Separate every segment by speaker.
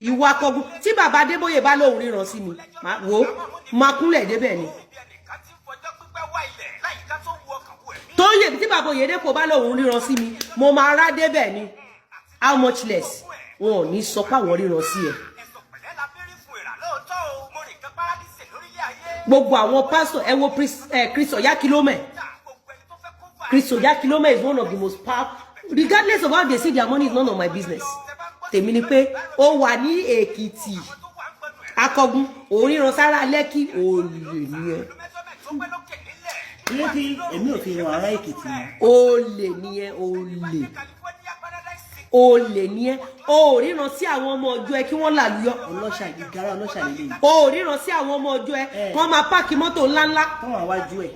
Speaker 1: Ìwọ akọgun, tí bàbá Adébóyè bá lóun ríran sí mi, wò ó, máa kúnlẹ̀ débẹ̀ ni. Tóyè, tí bàbá Oyèdépò bá lóun ríran sí mi, mo máa rá débẹ̀ ni. How much less wọn ò ní sọ pé àwọn ríran sí ẹ. Gbogbo àwọn pásítọ̀, ẹ wo Chris Oyakhilome. Chris Oyakhilome is one of the most powerful. Regardless of how they see their money is none of my business. Tèmi ni pé ó wà ní Èkìtì, akọgun, òríran sára Lẹ́kì, olè ni ẹ.
Speaker 2: Ilé tí èmi ò fi ran ará Èkìtì mọ́.
Speaker 1: Olè ni ẹ, olè, olè ni ẹ. O ríran sí àwọn ọmọ ọjọ́ ẹ kí wọ́n làlùyọ.
Speaker 2: Ọlọ́ṣà, ìgárá ọlọ́ṣà lélẹ̀.
Speaker 1: O ríran sí àwọn ọmọ ọjọ́ ẹ kán máa park mọ́tò ńláńlá.
Speaker 2: Tọ́wọ́n àwájú ẹ̀.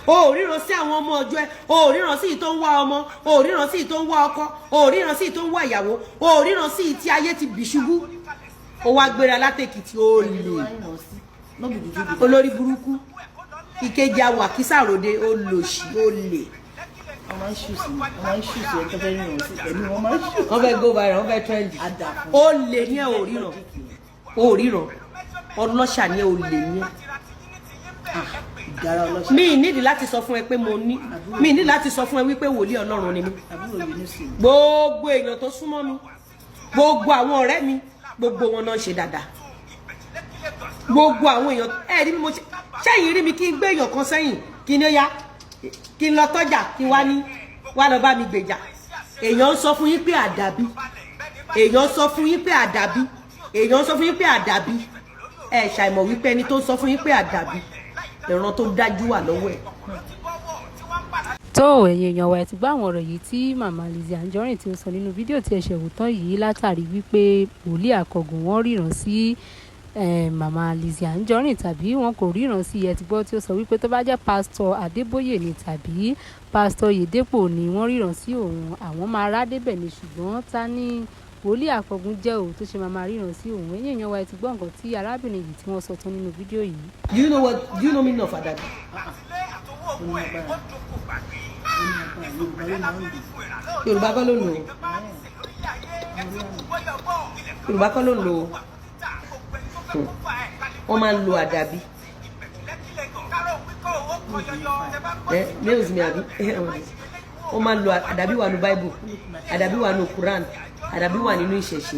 Speaker 1: O ríran sí àwọn ọmọ ọjọ́ ẹ, o ríran sí ìyí tó ń wá ọmọ, o ríran sí ìyí tó ń wá ọkọ, o ríran sí ìyí tó ń wá ìyàwó, o ríran sí ìyí tí ayé ti bì ṣubú. O wá gbéra látèkìtì, o lè olórí burúkú, ìkejì awàkísàròde, olòṣì, olè.
Speaker 2: Wọ́n máa ń ṣù sí, wọ́n máa ń ṣù sí ẹni tó fẹ́ ríran sí, ẹ̀mí wọ́n máa ń ṣù.
Speaker 1: Wọ́n fẹ́ go viral, wọ́n fẹ́ trend.
Speaker 2: Á dà fún.
Speaker 1: Olè ní ẹ, ò ríran, ò ríran, ọlọ́ṣà ní ẹ, olè ní ẹ.
Speaker 2: Ìgárá ọlọ́ṣà.
Speaker 1: Mi nídìí láti sọ fún ẹ pé mo ní, mi nídìí láti sọ fún ẹ wípé wòlíì Ọlọ́run ni mí.
Speaker 2: Àbúrò Yunus ni.
Speaker 1: Gbogbo èèyàn tó súnmọ́ mi, gbogbo àwọn ọ̀rẹ́ mi, gbogbo wọn náà ṣe dáadáa. Gbogbo àwọn èèyàn ẹ rí mi, mo ṣe ṣẹ́yìn rí mi kí n gbé èèyàn kan sẹ́yìn, kí ni ó yá, kí n lọ tọ́jà, kí n wá ní wá lọ bá mi gbèjà. Èèyàn ń sọ fún yín pé àdàbí, èèyàn sọ fún yín pé àdàbí, èèyàn sọ fún yín pé àdàbí. Ẹ ṣàìmọ̀ wípé ẹni tó ń sọ fún yín pé àdàbí, ìran tó dájú wà lọ́wọ́ ẹ̀.
Speaker 3: Tó, ẹ̀yin èèyàn wa, ẹ ti gbọ́ àwọn ọ̀rọ̀ yìí tí màmá Lizzy Anjorin tí ó sọ nínú fídíò tí ẹ ṣẹ̀ wò tán yìí, látàrí wípé wòlíì àkọgùn, wọ́n ríran sí màmá Lizzy Anjorin tàbí wọn kò ríran sí. Ẹ ti gbọ́ tí ó sọ wípé tó bá jẹ́ pásítọ̀ Adébóyè ni tàbí pásítọ̀ Oyèdépò ni wọ́n ríran sí òun, àwọn máa rá débẹ̀ ni. Ṣùgbọ́n ta ni wòlíì àkọgùn jẹ́ òun tó ṣe máa ríran sí òun? Ẹ̀yin èèyàn wa, ẹ ti gbọ́ nǹkan tí arábìnrin yìí tí wọ́n sọ tán nínú fídíò yìí.
Speaker 1: Do you know what? Do you know meaning of àdàbí?
Speaker 2: Ó ní agbára, ó ní agbára. Yorùbá ló máa ń lò.
Speaker 1: Yorùbá kọ́ ló ń lò ó. Yorùbá kọ́ ló ń lò ó. Wọ́n máa ń lo àdàbí. Ẹ males mi àbí wọ́n máa ń lo àdàbí wà nínú Bible, àdàbí wà nínú Quran, àdàbí wà nínú ìṣẹ̀ṣe.